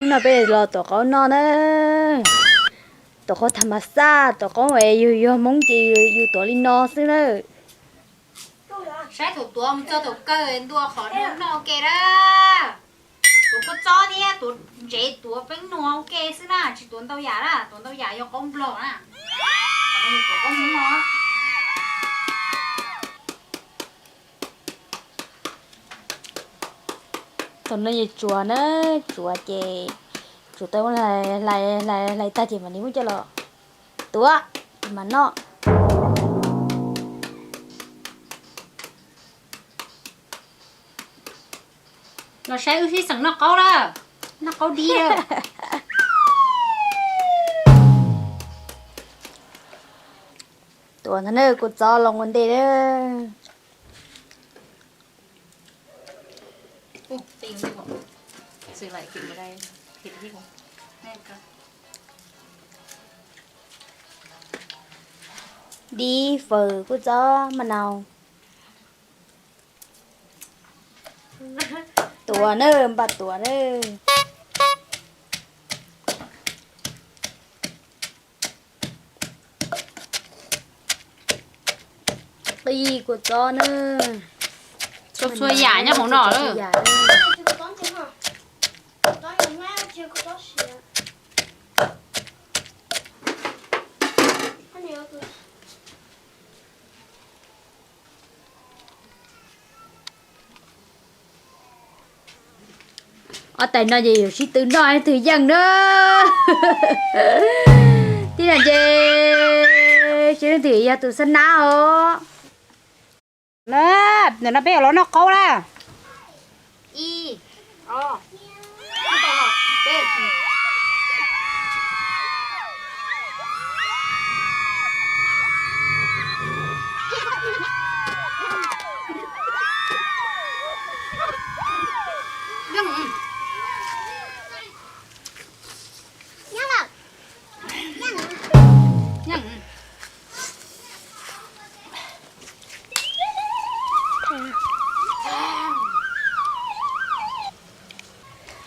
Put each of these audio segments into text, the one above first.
No peb los tuav qaub noj na. Tuav qaub tham mas xaj, tuav qaub es yus yog Hmoob ces yus tuav li no xwb na. Saib thaum tuav mus txog thaum kawg ntua qhov no noj ua ke na. Tuav kua txob thiab tuav ntsev tuav peeb nuag ua ke xwb na, tsis tuav ntau yam na, tuav ntau yam yog qaub nplog na. Tuav qaub Hmoob no. Thaum no yus tsuav na, tsuav ces tsuav tau hlais hlais hlais tag ces mam li muab coj los tuav ces mam noj. Los saib wb sib xeem noj qaub na, noj qaub dib na. Tuav ntag na, kua txob los ua ntej na. Dib, fawm, kua txob, maj nau. Tuav na, npaj tuav na. Qij kua txob na. Txhua txhua yam nyob hauv no lawm. Ob tais no ces yuav sib tw noj leej twg yeej na. Tib no ces seb leej twg yog tus xab nab os. Na, ntawm no peb yuav los noj qaub na. Ib, ob, peb.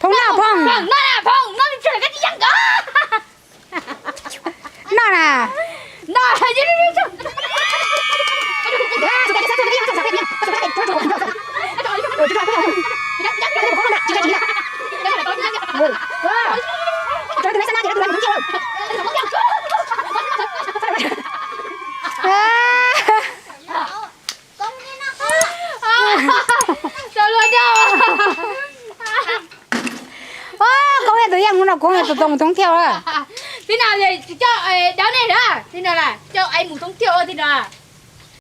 Phoo noj phoo. Noj na. Tau luag dau. Koob yog tus yeej, hnub no Koob yog tus tau mus thoob thiaj. Tib no coj dab nej na, tib no coj ai mus thoob thiaj tib no.